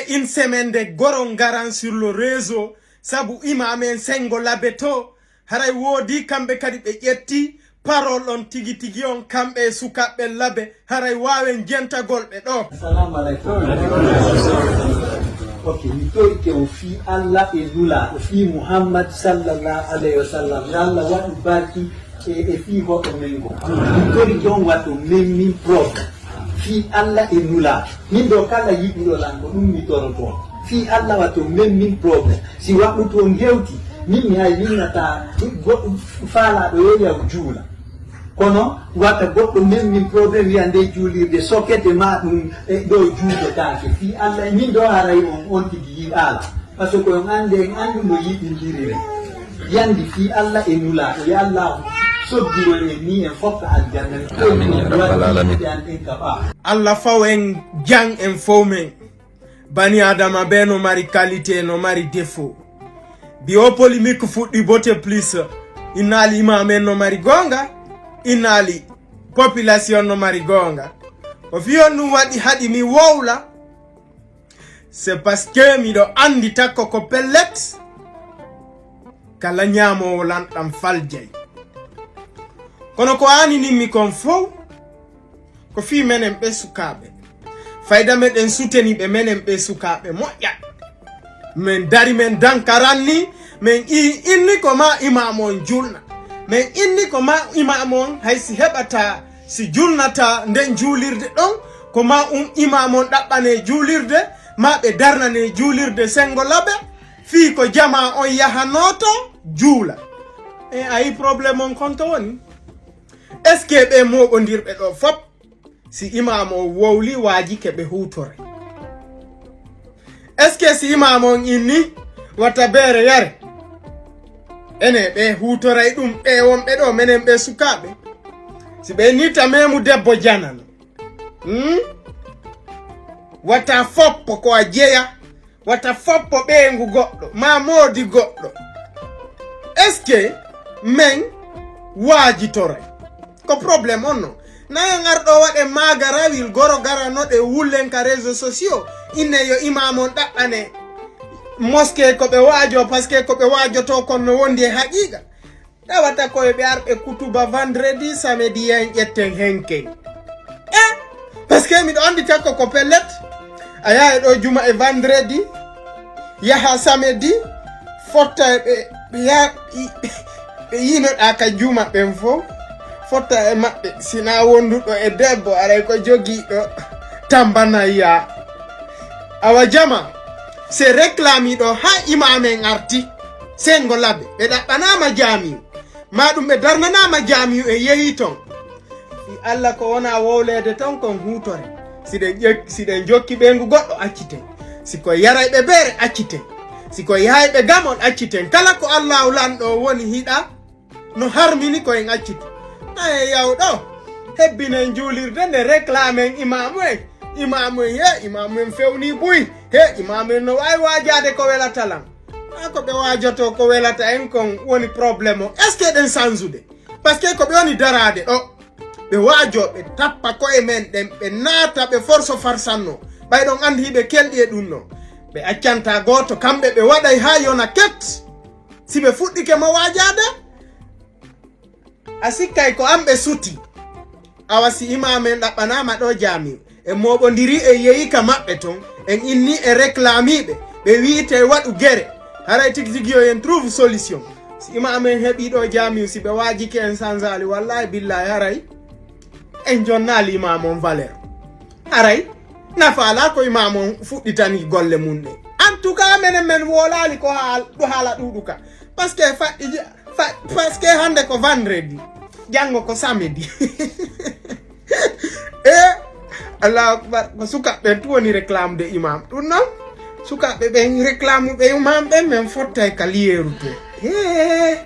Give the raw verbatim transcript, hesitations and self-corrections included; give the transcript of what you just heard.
Une semaine de goro ngaran sur le réseau, sabu imam en Sengo Labe to, haray woodi kamɓe kadi ɓe ƴetti parole on tigi tigi on, kamɓe e sukaaɓe Labe, haray waawen jentagol ɓe ɗo. Assalamu alaikum. Ok, mi torike on fii Allah e Nulaaɗo, fii Muhammad sallallahu alaihi wasallam. Yo Allah waɗu barki e, e fii hoɗo men ngo. Mi torike on wato men min problème. Fii Allah e Nulaaɗo. Min ɗo kala yiɗuɗo lan ko ɗum mi toroto. Fii Allah wato men min problème. Si waɗutu on hewti, min mi hay winnata goɗɗo faalaaɗo yo yaw juula. Kono wata goɗɗo men min problème wiya nde juulirde sokete ma ɗum e ɗo juulde kaake. Fii Allah e min ɗo haray on, on tigi yiɗaala. Parce que on annde, en anndu no yiɗindiriren. Yandi fii Allah e Nulaaɗo. Ya Allah soddiro en ni en fof ka aljanna. Amin ya rabbal alamin. An en ka ɓaawo. Allah faw en jang en fow men. Bani Adama be no mari qualité, no mari défaut. Bi o polémique fuɗɗi bote plus. Innaali imam en no mari goonga. Innaali population no mari goonga. Ko fii on ɗum waɗi haɗi mi wowla. C'est parce que miɗo anndi takko ko pellet, kala ñaamoowo lanɗam faljay. Kono ko aaninimmi kon fow, ko fii menen ɓe sukaaɓe. Fayda meɗen suteni ɓe menen ɓe sukaaɓe moƴƴa. Men dari men dankaran ni, men i-, inni ko ma imam on julna. Men inni ko ma imam on hay si heɓata, si julnata nden juulirde ɗon, ko ma um imam on ɗaɓɓane juulirde, ma ɓe darnane juulirde Sengo Labe, fii ko jamaa on yahanooto juula. E ayi problème on kon to woni? Est-ce que ɓe mooɓondirɓe ɗo fop, si imam on wowli waaji ke ɓe huutore? Est-ce que si imam on inni wata beere yare? Ene ɓe huutoray ɗum ɓe wonɓe ɗo menen ɓe sukaaɓe. Si ɓe inni ta memu debbo janano. Hmm? Wata foppo ko a jeya, wata foppo ɓeyngu goɗɗo, ma moodi goɗɗo. Est-ce que men waajitoray? Ko problème on non. Nayo ngarɗo waɗe maagarawil goro garanoɗe wullen ka réseaux sociaux. Inne yo imam on ɗaɓɓane mosquée ko ɓe waajo, parce que ko ɓe waajoto kon no wondi e haqiqa. Tawata koye ɓe arɓe kutuba vendredi, samedi, yen ƴetten henken. E, parce que miɗo anndi takko ko pellet. A yaha e ɗo juma e vendredi, yaha samedi, fotta e ɓe, ɓe ya-, ɓe yinoɗa ka juma ɓen fof, fotta e maɓɓe. Sina wonduɗo e debbo, aray ko jogiiɗo tambanayya. Awa jama, se réclamiɗo ha imamen arti, Sengo Labe, ɓe ɗaɓɓanama jamiu. Ma ɗum ɓe darnanama jamiu e yehi ton. Si Allah ko wona wowleede ton kon huutore. Siɗen ƴek-, siɗen jokki ɓeyngu goɗɗo acciten. Si ko yarayɓe beere acciten. Si ko yahayɓe gamol acciten. Kala ko Allahu lanɗo woni hiɗa no harmini ko en accitu. Aye yawɗo. Hebbinen juulirde nde réclamen imamu en. Imamu en he, imamu en fewni buy. He, imamu en no wawi wajaade ko welata lan. A ko ɓe waajoto ko welata en kon woni problème o. Est-ce que ɗen sansude? Parce que ko ɓe woni daraade ɗo. Ɓe waajo, ɓe tappa koye men ɗen, ɓe naata, ɓe forso farsanno. Ɓay ɗon anndi hiɓe kelɗi e ɗum no. Ɓe accanta gooto, kamɓe ɓe waɗay haa yona ket. Si ɓe fuɗɗike mo waajaade, a sikkay ko an ɓe suti. Awa si imaamu en ɗaɓɓanaama ɗo jaamiu, en mooɓondiri, en yehi ka maɓɓe ton, en inni, en réclamiɓe, ɓe wi'ite waɗu gere. Haray tigi tigi yo en trouve solution. Si imaamu en heɓi ɗo jaamiu, si ɓe waajike en sansaali, wallahi billahi haray en jonnaali imaamu on valeur. Haray nafaala ko imaamu on fuɗɗitani golle mum ɗe. En tout cas, menen men wolaali ko haal-, ɗo haala ɗuuɗu ka. Parce que faɗɗi je-, fa-, parce que hannde ko vendredi, janngo ko samedi. E, Allahu Akbar, ko sukaaɓe ɓen tu woni réclame de imam. Ɗum noon, sukaaɓe ɓen réclame ɓe imam ɓen, men fottay ka liyeeru to. Hee.